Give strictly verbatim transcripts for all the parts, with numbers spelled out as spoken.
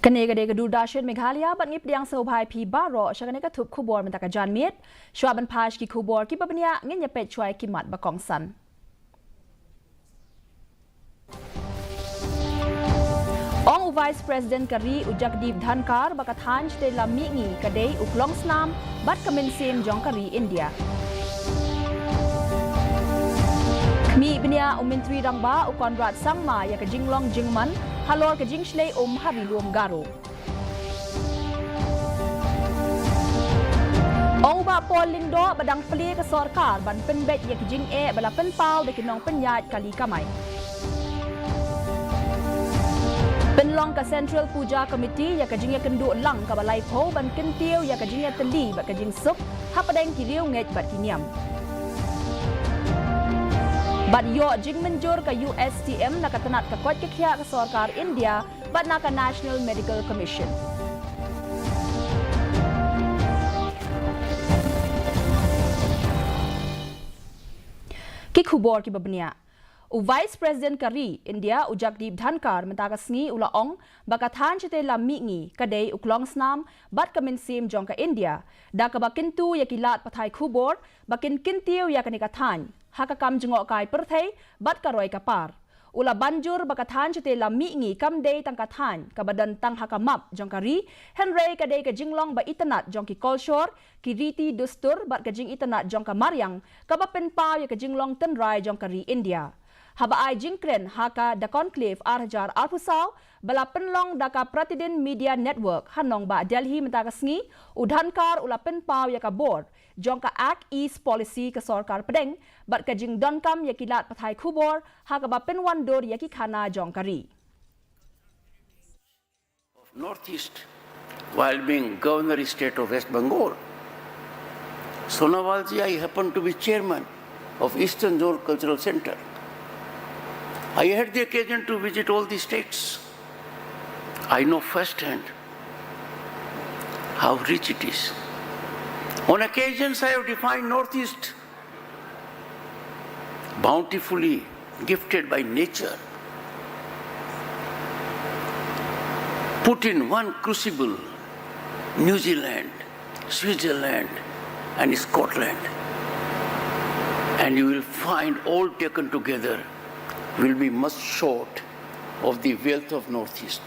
Kane ka dei ka Doordarshan Meghalaya, bad ngi pdiang sngewbha ïa phi baroh sha kane ka thup khubor mynta ka janmiet. Shuwa ban phai sha ki khubor kiba bniah, ngin ïa peit shuwa ïa ki mat ba kongsan. Ong u Vice President ka ri u Jagdeep Dhankhar ba ka thaiñ shatei lam mihngi ka dei u klongsnam bad ka mynsiem jong ka ri India. Khmih bniah u Myntri Rangbah u Conrad Sangma ïa ka jinglong jingman halor ka jingshlei um ha Ri Lum Garo. Ong u Bah Paul Lyngdoh ba dang plie ka sorkar ban pynbeit ïa ki jingeh ba la pynpaw da ki nongpynïaid kali kamai. Pynlong ka Central Puja Committee ïa ka jingïakynduh lang kaba laiphew ban kyntiew ïa ka jingïatylli bad ka jingsuk hapdeng ki riewngeit bad ki niam. Bad ïoh jingmynjur ka U S T M na ka tnat ka koit ka khiah ka sorkar India bad na ka National Medical Commission. Ki khubor kiba bniah. U Vice President ka ri India u Jagdeep Dhankhar mynta ka sngi u la ong ba ka thaiñ shatei lam mihngi ka dei u klongsnam bad ka mynsiem jong ka India, da kaba kyntu ïa ki lad pathai khubor ba kin kyntiew ïa kane ka thaiñ ha ka kam jngohkai pyrthei bad ka roi ka par. U la ban jur ba ka thaiñ shatei lam mihngi kam dei tang ka thaiñ kaba don tang ha ka map jong ka ri, hynrei ka dei ka jinglong ba itynnad jong ki kolshor, ki riti dustur bad ka jingitynnad jong ka mariang kaba pynpaw ïa ka jinglong tynrai jong ka ri India. Haba ai jingkren ha ka The Conclave ar hajar arphew saw ba la pynlong da ka Pratidin Media Network ha nongbah Delhi mynta ka sngi, u Dhankhar u la pynpaw ïa ka bor jong ka Act East Policy ka sorkar pdeng bad ka jingdonkam ïa ki lad pathai khubor ha kaba pynwandur ïa ki khana jong ka ri. Of Northeast while being Governor State of West Bengal. Sonowal ji, I happen to be chairman of Eastern Zone Cultural Center. I had the occasion to visit all the states. I know firsthand how rich it is. On occasions, I have defined Northeast bountifully gifted by nature. Put in one crucible, New Zealand, Switzerland, and Scotland, and you will find all taken together will be much short of the wealth of Northeast.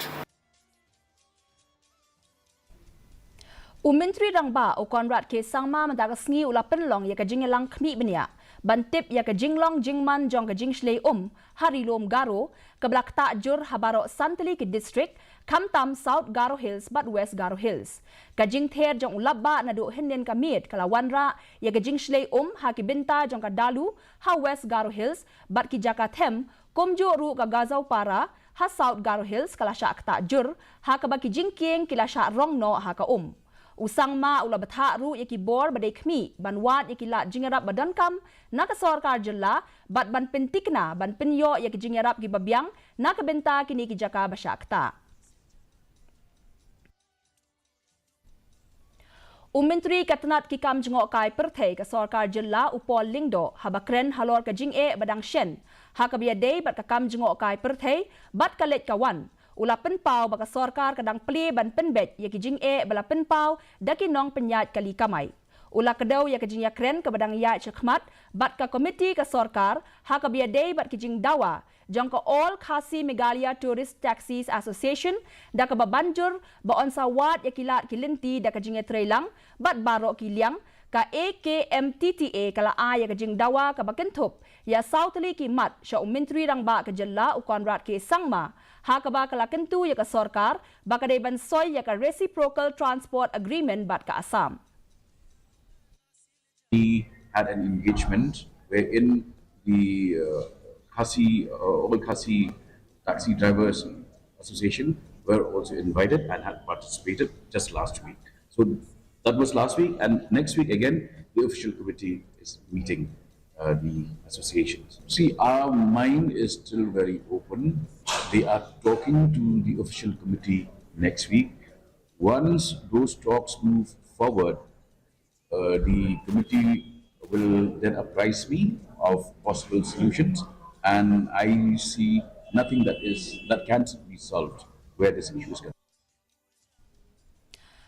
U Myntri Rangbah u Conrad K Sangma mynta ka sngi u la pynlong ïa ka jingïalang khmih bniah ban tip ïa ka jinglong jingman jong ka jingshlei um ha Ri Lum Garo kaba la ktah jur ha baroh san tylli ki district, khamtam South Garo Hills bad West Garo Hills. Ka jingther jong u lapbah naduh hynnin ka miet ka la wanrah ïa ka jingshlei um ha ki bynta jong ka Dalu ha West Garo Hills bad ki jaka them, kumjuh ruh ka Gazaupara ha South Garo Hills ka la shah ktah jur, ha kaba ki jingkieng ki la shah rong noh ha ka um. U Sangma u la bthah ruh ïa ki bor ba dei khmih ban wad ïa ki lad jingïarap ba donkam na ka sorkar jylla bad ban pynthikna ban pynïoh ïa ki jingïarap kiba biang na ka bynta kine ki jaka ba shah ktah. U Myntri ka tnat ki kam jngohkai pyrthei ka sorkar jylla u Paul Lyngdoh haba kren halor ka jingeh ba dang shen ha kaba ïadei bad ka kam jngohkai pyrthei bad ka leit ka wan, u la pynpaw ba ka sorkar ka dang plie ban pynbeit ïa ki jingeh ba la pynpaw da ki nongpynïaid kali kamai. U la kdew ïa ka jingïakren kaba dang ïaid shakhmat bad ka komiti ka sorkar ha kaba ïadei bad ki jingdawa jong ka All Khasi Meghalaya Tourist Taxis Association, da kaba ban jur ba yn sa wad ïa ki lad ki lynti da ka jingïatreilang bad baroh ki liang. Ka A K M T T A ka la ai ïa ka jingdawa kaba kynthup ïa saw tylli ki mat sha u Myntri Rangbah ka jylla u Conrad K Sangma, ha kaba ka la kyntu ïa ka sorkar ba ka dei ban soi ïa ka Reciprocal Transport Agreement bad ka Assam. We had an engagement wherein the uh, Khasi, uh, All Khasi Taxi Drivers Association were also invited and had participated just last week. So that was last week, and next week again, the official committee is meeting uh, the associations. See, our mind is still very open. They are talking to the official committee next week. Once those talks move forward, uh, the committee will then apprise me of possible solutions, and I see nothing that is that can be solved where this issue is concerned.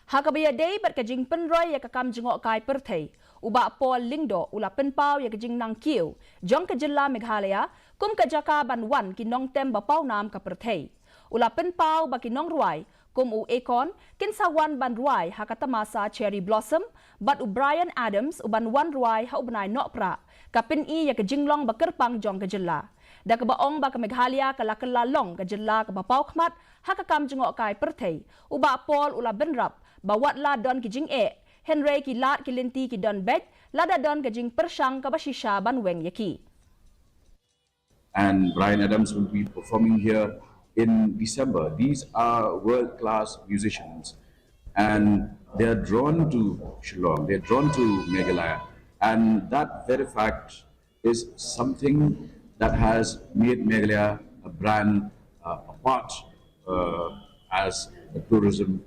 Ha kaba ïadei bad ka jingpynroi ïa ka kam jngohkai pyrthei, u Bah Paul Lyngdoh u la pynpaw ïa ka jingnang kiew jong ka jylla Meghalaya kum ka jaka ban wan ki nongtem ba pawnam ka pyrthei. U la pynpaw ba ki nongrwai kum u Akon kin sa wan ban rwai ha ka tamasa Cherry Blossom, bad u Bryan Adams u ban wan rwai ha u bnai Nohprah, ka pyni ïa ka jinglong ba kyrpang jong ka jylla. Da kaba ong ba ka Meghalaya ka la kylla long ka jylla kaba paw khmat ha ka kam jngohkai pyrthei, u Bah Paul u la bynrap ba wat la don ki jingeh, hynrei ki lad ki lynti ki don beit lada don ka jingpyrshang kaba shisha ban weng ïa ki. And Bryan Adams will be performing here in December. These are world class musicians, and they are drawn to Shillong, they are drawn to Meghalaya, and that very fact is something that has made Meghalaya a brand uh, apart uh, as a tourism.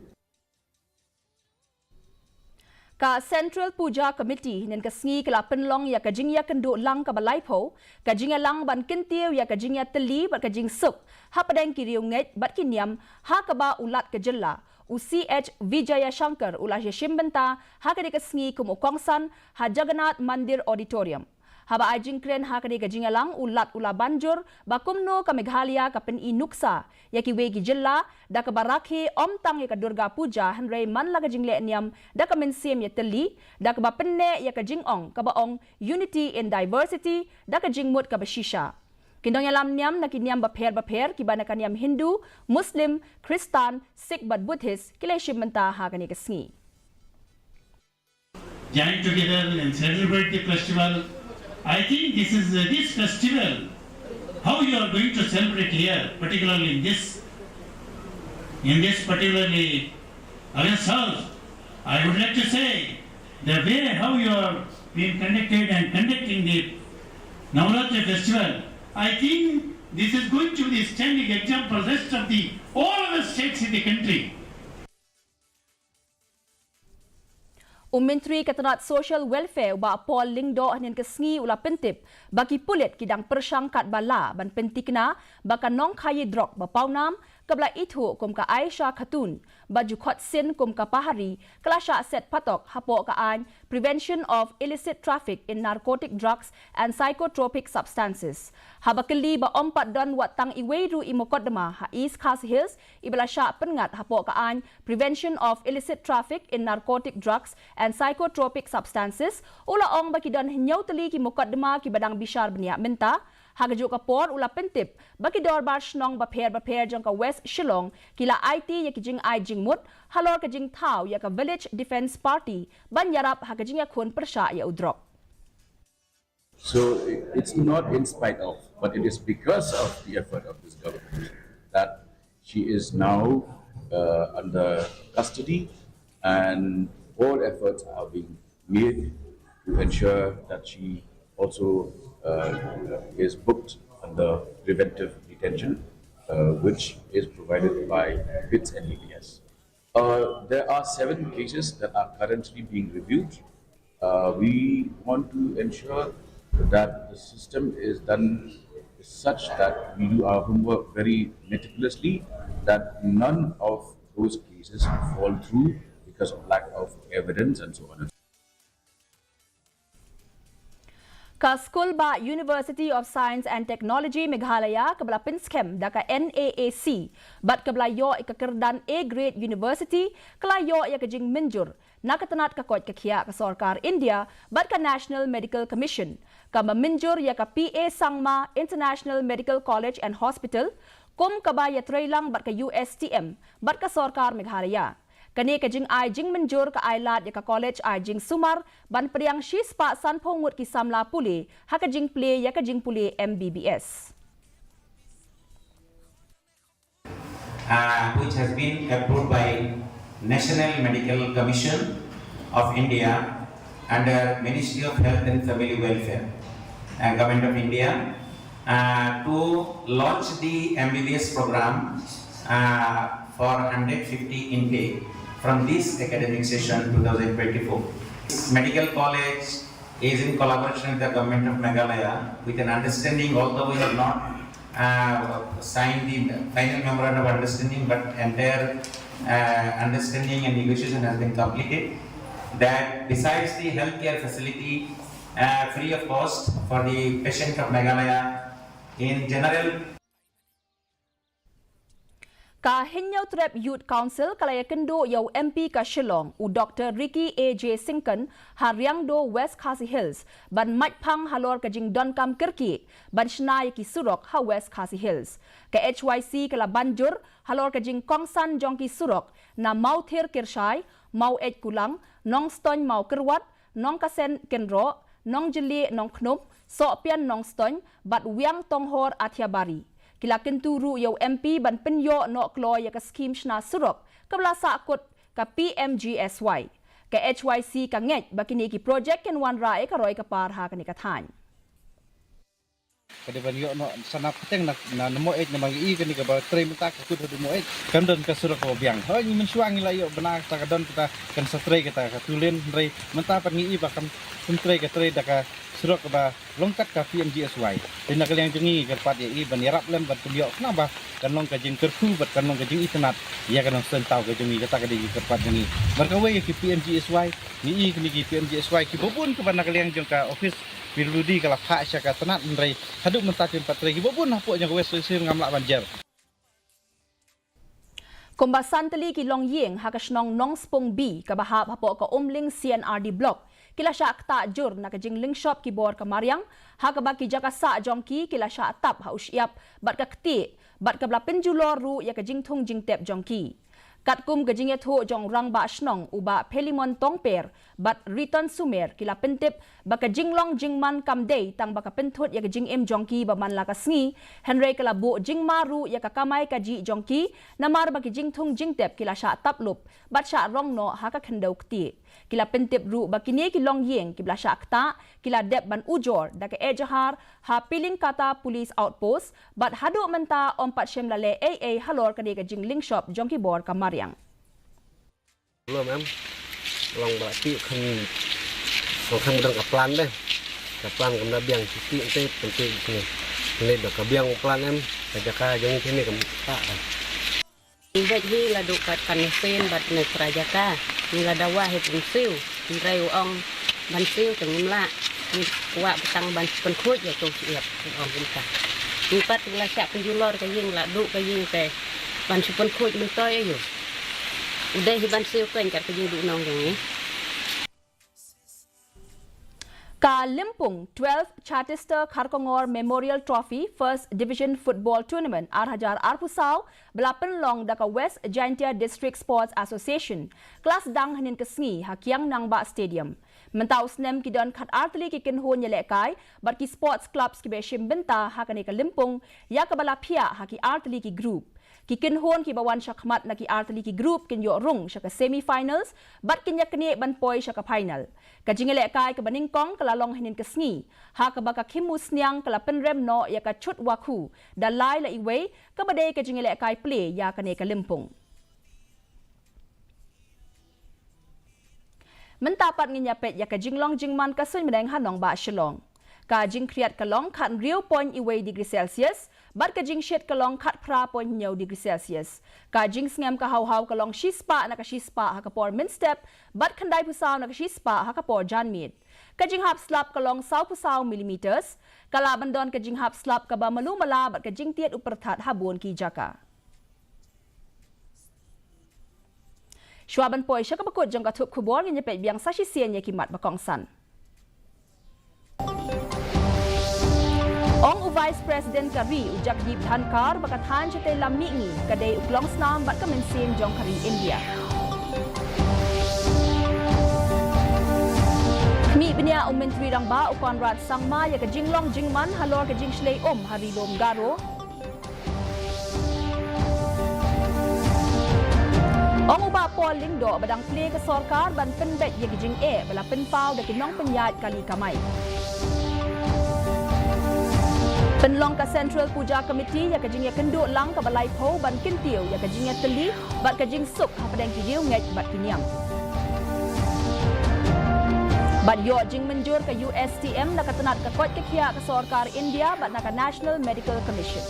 Ka Central Puja Committee hynnin ka sngi ka la pynlong ïa ka jingïakynduh lang kaba laiphew, ka jingïalang ban kyntiew ïa ka jingïatylli bad ka jingsuk hapdeng ki riewngeit bad ki niam, ha kaba u Lat ka jylla, u C H Vijayashankar u la ïashim bynta ha kane ka sngi kum u kongsan ha Jagannath Mandir Auditorium. Haba ai jingkren ha kane ka jingïalang, u Lat u la ban jur ba kumno ka Meghalaya ka pyni nuksa ïa kiwei ki jylla da kaba rakhe ym tang ïa ka Durga Puja hynrei man la ka jingleh niam da ka mynsiem ïatylli, da kaba pynneh ïa ka jingong kaba ong Unity in Diversity da ka jingmut kaba shisha. Ki nongïalam niam na ki niam bapher bapher kiba na ka niam Hindu, Muslim, Khristan, Sikh bad Buddhist ki la ïashim bynta ha kane ka sngi. Join together and celebrate the festival. I think this is uh, this festival, how you are going to celebrate here, particularly in this, in this particularly August house. I would like to say the way how you are being conducted and conducting the Navaratri festival. I think this is going to be a standing example rest of the all other states in the country. U Myntri ka tnat Social Welfare u Bah Paul Lyngdoh hynnin ka sngi u la pyntip ba ki pulit ki dang pyrshang katba lah ban pynthikna ba ka nongkhaïi drok ba pawnam kaba la ithuh kum ka Aisha Khatun, ba ju khot sin kum ka Pahari, ka la shah set patok hapoh ka aiñ Prevention of Illicit Traffic in Narcotic Drugs and Psychotropic Substances. Haba kylli ba ym pat don wat tang iwei ruh i mukotduma ha East Khasi Hills iba la shah pynngat hapoh ka aiñ Prevention of Illicit Traffic in Narcotic Drugs and Psychotropic Substances, u la ong ba ki don hynñiew tylli ki mukotduma kiba dang bishar bniah mynta. Ha kajuh ka por u la pyntip ba ki dorbar shnong bapher bapher jong ka West Shillong ki la aiti ïa ki jingai jingmut halor ka jingthaw ïa ka Village Defence Party ban ïarap ha ka jingïakhun pyrshah ïa u drok. So it's not in spite of, but it is because of the effort of this government that she is now uh, under custody, and all efforts are being made to ensure that she also uh, is booked under preventive detention, uh, which is provided by bits and B B S. Uh, there are seven cases that are currently being reviewed. Uh, we want to ensure that the system is done such that we do our homework very meticulously, that none of those cases fall through because of lack of evidence and so on. Ka skul ba University of Science and Technology Meghalaya kaba la pynskhem da ka N A A C bad kaba la ïoh ïa ka kyrdan A Grade University ka la ïoh ïa ka jingmynjur na ka tnat ka koit ka khiah ka sorkar India bad ka National Medical Commission, kaba mynjur ïa ka P A Sangma International Medical College and Hospital kum kaba ïatreilang bad ka U S T M bad ka sorkar Meghalaya. Kane ka jingai jingmynjur ka ai lad ïa ka college ai jingsumar ban pdiang shispah sanphew ngut ki samla pule ha ka jingplie ïa ka jingpule M B B S. Uh, which has been approved by National Medical Commission of India under Ministry of Health and Family Welfare, uh, Government of India, uh, to launch the M B B S program uh, for one hundred fifty intake from this academic session two thousand twenty-four. This medical college is in collaboration with the Government of Meghalaya with an understanding, although we have not uh, signed the final memorandum of understanding, but entire uh, understanding and negotiation has been completed, that besides the healthcare facility, uh, free of cost for the patient of Meghalaya, in general, Ka Hynñiewtrep Youth Council ka la ïakynduh ïa u M P ka Shillong, u Doktor Ricky A J Syngkon, ha Riangdo, West Khasi Hills, ban mait phang halor ka jingdonkam kyrkieh ban shna ïa ki surok ha West Khasi Hills. Ka H Y C ka la ban jur halor ka jingkongsan jong ki surok na Mawthir Kyrshai, Maweit Kulang, Nongstoiñ Mawkyrwat, Nongkasen Kynroh, Nongjylliew Nongkhnum, Sohpian Nongstoiñ, bad Wiang Tonghor Athiabari. Ki la kyntu ruh ïa u M P ban pynïoh noh kloi ïa ka skhim shna surok kaba la sahkut ka P M G S Y. Ka H Y C ka ngeit ba kine ki projek kin wanrah ïa ka roi ka par ha kane ka thaiñ. Ka dei ban ïoh noh sana pateng na, na, na Maweit namar ngi i kane kaba trei mynta ka kut haduh Maweit. Kam don ka surok kaba biang. Hooid ngi mynshuwa ngi la ïoh bna kata ka don kata kan sa trei kata ka two lane hynrei mynta pat ngi i ba kam, kam trei ka trei da ka surok kaba long kat ka P M G S Y. Te na ka liang jong ngi ngi kyrpad ïa i ban ïarap lem ban pynïoh khnang ba kan long ka jingkyrkhu bad kan long ka jingitynnad ïa ka nongstoiñ taw ka jong ngi, kata ka dei ka jingkyrpad jong ngi. Bad kawei ïa ki P M G S Y, ngi i kine ki P M G S Y kiba bun kiba na ka liang jong ka office P W D ka la phah sha ka tnat hynrei haduh mynta kim pat trei, kiba bun hapoh jong ka West Khasi Hills ngam lah ban jer. Kumba san tylli ki longïing ha ka shnong Nongspung B kaba hap hapoh ka Umling C and R D Block ki la shah ktah jur na ka jinglingshop ki bor ka mariang, ha kaba ki jaka sah jong ki ki la shah tap ha u shyiap bad ka ktieh, bad kaba la pynjulor ruh ïa ka jingthung jingtep jong ki. Katkum ka jingïathuh jong u Rangbah Shnong u Bah Philemon Tongper bad Riton Sumer, ki la pyntip ba ka jinglong jingman kam dei tang ba ka pynthut ïa ka jingim jong ki ba man la ka sngi, hynrei ka la buh jingma ruh ïa ka kamai kajih jong ki, namar ba ki jingthung jingtep ki la shah tap lup bad shah rong noh ha ka khyndew ktieh. Ki la pyntip ruh ba kine ki longïing kiba la shah ktah ki la dep ban ujor da ka ejahar ha Pilingkata Police Outpost, bad haduh mynta ym pat shym la leh ei ei halor kane ka jinglingshop jong ki bor ka mariang. Lom em, long ba la tih kham, long kham dang ka plan deh. Ka plan kam da biang siti ente penting sini. Sini da ka biang plan em, ka jaka jong sini kam tak. Bad hi la duk kat kan sen bad ne pra jaka. Ni la dawa he pun siu, ni rai u ong ban siu teng la. Ni kuak petang ban pen khuj ya tu siap, u ong benta. Ni pat la siap penjulor ka ying la duk ka ying te ban siu pen khuj mentoi ayu. Udah hi ban siu kan kat ka jingduh nong jong ngi. Ka Lympung twelfth Chartister Kharkongor Memorial Trophy First Division Football Tournament ar hajar arphew saw ba la pynlong da ka West Jaintia District Sports Association ka la sdang hynnin ka sngi ha Kiang Nangbah Stadium. Mynta u snem ki don khatar tylli ki kynhun ïalehkai bad ki sports clubs kiba shim bynta ha kane ka lympung, ïa kaba la phiah ha ki ar tylli ki group. Ki kynhun kiba wan shakhmat na ki ar tylli ki group kin ïoh rung sha ka semi finals bad kin ïaknieh ban poi sha ka final. Ka jingïalehkai kaba nyngkong ka la long hynnin ka sngi, ha kaba ka Khimusniang ka la pynrem noh ïa ka Chutwakhu da lai la iwei, kaba dei ka jingïalehkai plie ïa kane ka lympung. Mynta pat ngin ïa peit ïa ka jinglong jingman ka suiñ bneng ha nongbah Shillong. Ka jingkhriat ka long khathynriew point iwei degree Celsius bad ka jingshit ka long khatphra point hynñiew degree Celsius. Ka jingsngem ka haw haw ka long shispah na ka shispah ha ka por mynstep bad khyndaiphew saw na ka shispah ha ka por janmiet. Ka jinghap slap ka long sawphew saw millimeters. Ka lah ban don ka jinghap slap kaba malu mala bad ka jingtied u pyrthat ha bun ki jaka. Shuwa ban poi sha kaba kut jong ka thup khubor, ngin ïa peit biang sa shisien ïa ki mat ba kongsan. Ong u Vice President ka ri u Jagdeep Dhankhar ba ka thaiñ shatei lam mihngi ka dei u klong snam bad ka mynsiem jong ka ri India. Khmih bniah u Myntri Rangbah u Conrad Sangma ïa ka jinglong jingman halor ka jingshlei um ha Ri Lum Garo. Ong u Bah Paul Lyngdoh ba dang plie ka sorkar ban pynbeit ïa ki jingeh ba la pynpaw da ki nongpynïaid kali kamai. Pynlong ka Central Puja Committee ïa ka jingïakynduh lang kaba laiphew ban kyntiew ïa ka jingïatylli bad ka jingsuk hapdeng ki riewngeit bad ki niam. Bad ïoh jingmynjur ka U S T M na ka tnat ka koit ka khiah ka sorkar India bad na ka National Medical Commission.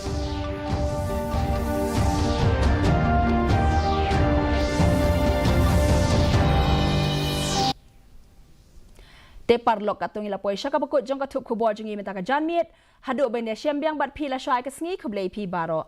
Te paralok, katto ngi la poi sha kaba kut jong ka thup khubor jong ngi mynta ka janmiet. Haduh ban ïashem biang bad phi la shwa ïa ka sngi, khublei phi baroh.